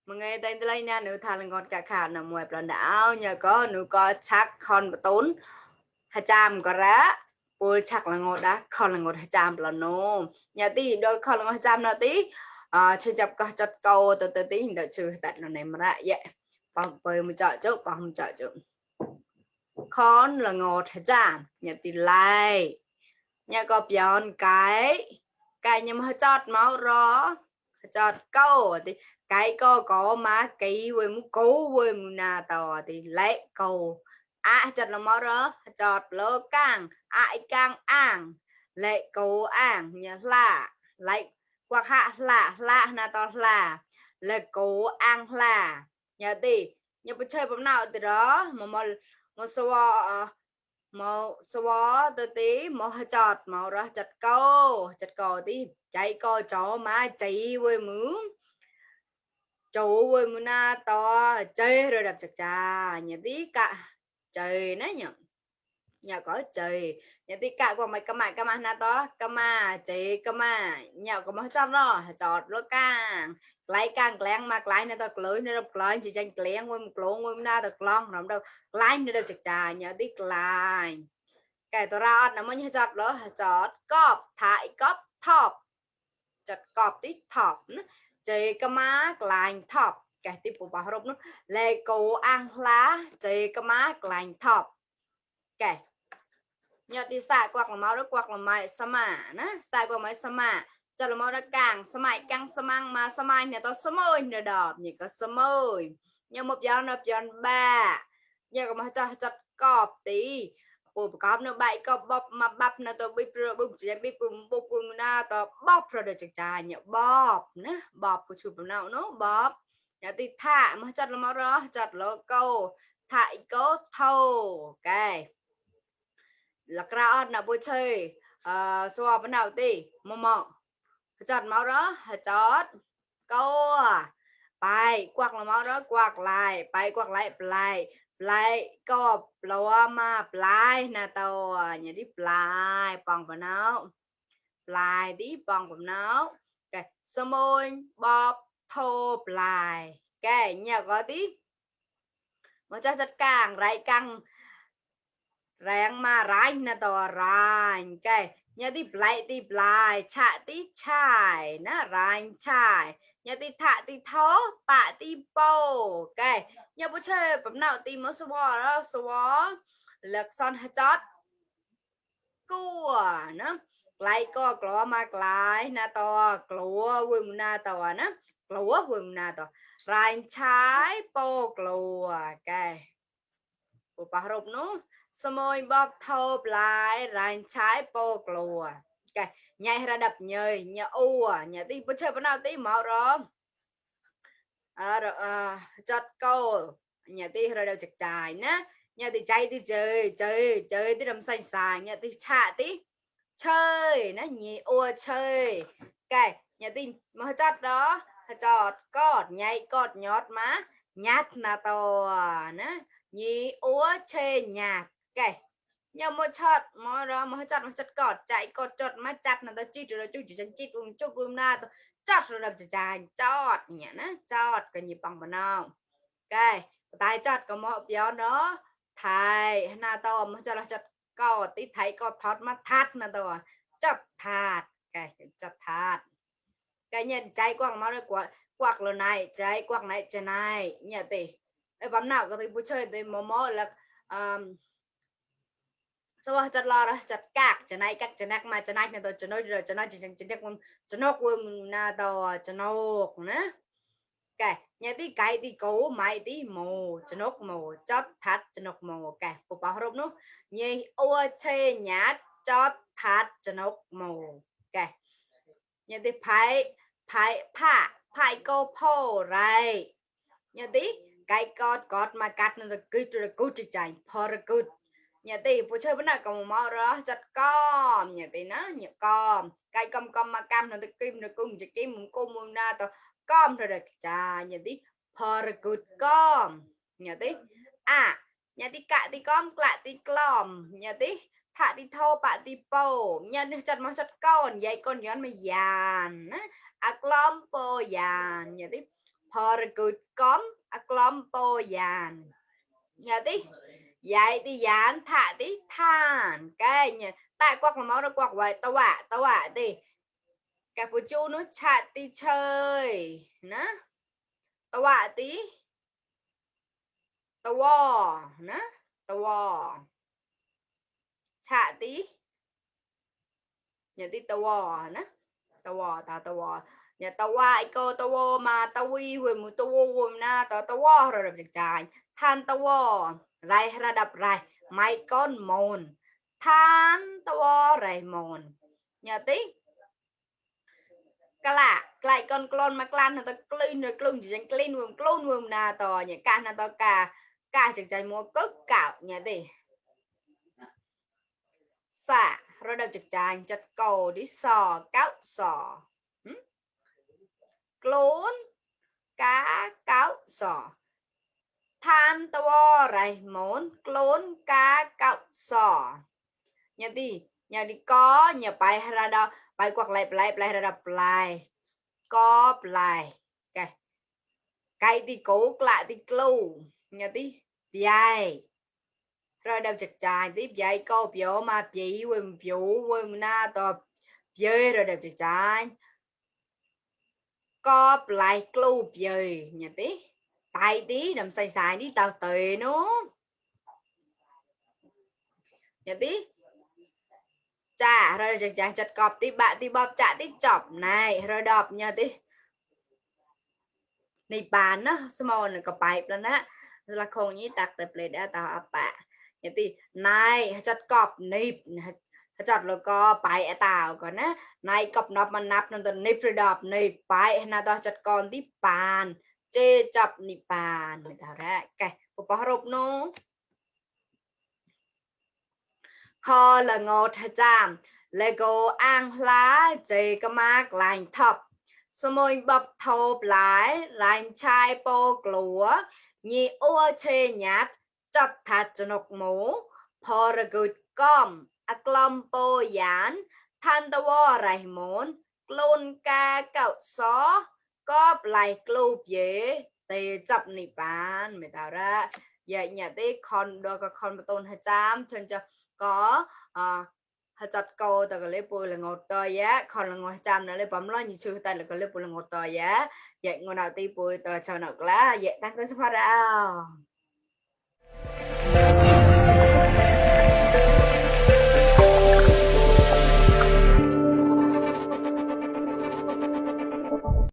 mà nghe tên lấy nha nữ thà là ngọt cả khảo nằm ngoài lần đảo nhờ có nữ có chắc con và tốn hà cham có rá bôi chắc là ngọt đã con là ngọt hà cham là nô nhà tí đôi con là ngọt hà cham nào tí chơi chập có chặt câu từ từ tí đợi trừ tại nó này mà lại vậy bằng bơi một chợ trước bằng một chợ trước con là ngọt hà cham nhà tí lại nhà có pion cái nhưng mà chọt máu rõ chọt câu thì cái có má cái với mu cố với mu na tò thì lấy câu chọt là máu rõ chọt lỡ càng càng ang lấy câu ang nhà là lấy hoặc hạ là na to là lấy câu ang là nhà thì nhà bữa chơi bấm nào từ đó mà số màu số từ tí màu chọt màu ra chặt câu tí chạy câu chó má chạy với mướn chỗ với mướn na to chơi rồi đập chặt chà nhà tí cả chơi đấy nhở nhà có chơi nhà tí cả của mày cái mà na to cái mà chạy cái mà nhà có màu chọt đó chọt nó càng leng mà lái này to lưới này đập lái chỉ tranh leng với một lỗ với na được long nằm đâu lái này đập chặt chà nhà tí lái cáiตัวเราnó mới chọt đó chọt cọp thải cọp thọp chọt cọp tí thọp chơi cái má lành thọp cái tí phụ bảo nó lê cô ăn lá chơi cái má lành thọp cái nhớ tí sai quạt là máu đó quạt là mày sama nè sai qua mày sama cho là máu đó càng samang mà samai này to samoi nữa đỏ nhỉ có samoi nhớ một giòn ba nhớ có mà chọt cọp tí ủa có nó bay có bóp mà bắp nó to bíp chỉ bíp bùm na to bóp rồi được chả nhở bóp nè bóp của chụp nào nó bóp nhà thì thả mà chặt là máu đó chặt là câu thải câu thâu cái là ra là bôi chơi xóa bên nào tí mò chặt máu đó chặt câu bài quạt là máu đó quạt lại bài quạt lại lại có blow mà plai na tao nhà đi plai bằng vào nó plai đi bằng vào nó cái samoi bóp thô plai cái nhà có tí mà cho chất càng ráng mà ráng na tao ráng cái nhà đi plai chạ tí chai na ráng chai nhà tí thạ tí thó bạ tí bầu cái nhà bố chơi bấm nào tìm một số đó số lực son chót cua nó lại có clo mà lại na to clua quỳnh na to nó clua quỳnh na to rành trái po clua cái của bà rụp nó xôi bóp thô lại rành trái po clua cái nhảy ra đập nhơi nhà u nhà tí bố chơi bấm nào tí màu rồi chót câu nhà tí rồi đâu chặt chài nè nhà tí chạy tí chơi tí đâm xanh xài nhà tí chạ tí chơi nó nhị ua chơi cái nhà tí mà chót đó chót cọt nhảy cọt nhót má nhát na to nè nhị ua chơi nhạt cái nhà một chót mà đó mà chót cọt chạy cọt chót má chặt là tao chít rồi chú chỉ chân chít chút na tao chót rồi đập chài chót nhỉ nó chót cái nhịp bằng vào nào cái tay chót có một béo đó thầy na to mà cho là chót có tí thấy có thọt mắt thắt na to chót thạt cái chót thạt cái nhận cháy quăng máu đấy quạt lần này cháy quạt này trên này nhà tỷ cái bấm nào có thể vui chơi thì mò là so chặt lò đó chặt các chân nạc mà chân nạc này tôi chân nói rồi chân nói chân nóc quân na to chân nóc nữa cái nhà tí cái tí cố máy tí mồ chân nóc mồ chót thắt chân nóc mồ cái bộ bảo rộp nó nhì ua chê nhát chót thắt chân nóc mồ cái nhà tí phải cô phô rồi nhà tí cái cọt mà cắt nó là cứ chạy phô ra cứ nhà tí phụ chơi bữa nào còn mò đó chặt com nhà tí nó nhà com cái com mà cam nó kim nó cung chỉ kim một cung na to com rồi được chà nhà tí for good com nhà tí nhà tí cạ tí com cạ tí clom nhà tí thạ tí thô bạ tí po nhà tí chặt mà chặt con vậy con nhón mà giàn clom po giàn nhà tí พอระกุดก้อมกลอมโปยานnhà tí dạy tí dán thả tí than cái nhà tại quạt là máu nó quạt vậy tao ạ tí cả phụ chu nó chặt tí chơi nè tao ạ tí tao wò nè tao wò chặt tí nhà tí tao wò nè tao wò tao wò nhà tao wà cô tao wò mà tao uy hồi một tao wò na tao wò rồi được chạy than tao wòไรระดับไรไม่ก้อนมนทานตัวไรมนnhà tí cái lạ lại con clon mà clan là ta clean rồi clon chỉ danh clean vương na to nhà can là to cả chẳng chạy mua cất cạo nhà tí xả rồi đầu trực chạy chặt cầu đi sò cáo sò clon cá cáo sò than toไรmón clon cá cáo sò nhà đi có nhà bài ra đó bài quạt lại ra đập lại có lại cái thì cố lại thì lâu nhà tí dài rồi đâu chặt dài tiếp dài câu biểu mà biểu na to chơi rồi đâu chặt dài có lại lâu chơi nhà tí tay tí đầm xài đi tao tệ nó nhà tí chà rồi chặt cọp tí bạn tí bóp chả tí chọc này rồi đọc nha tí này bàn á small này có bài lên á là không như tạc tập lệ đã tao bạ nhà tí này chặt cọp nịp chặt là có bài tao còn á này cọp nọp mà nạp nó tao nịp rồi đọc nịp bài na tao chặt con tí bàn chê chập nịp bàn người ta ra cái bộ bỏ rộp nó kho là ngọt chạm Lego ăn lá chê cái mát lành thậpสมุยบทบหลายลายชายโปกลัวยีอ้วเชยัดจับถัดจนกหมูพอระกุดก้อมกลอมโปยานทันตะวอไรหมนกลุนกาเก่าซอก็ไหลกลูบเยเตจับนิบานไม่ตาระอย่าอย่าได้คอนโดกับคอนประตูหัจามถึงจะcó chặt câu ta có lấy bùi là ngọt to giá còn là ngọt chăm nữa lấy bấm lo như xưa ta là có lấy bùi là ngọt to giá vậy ngọt nào ti bùi to chào nào lá vậy tăng cái số ra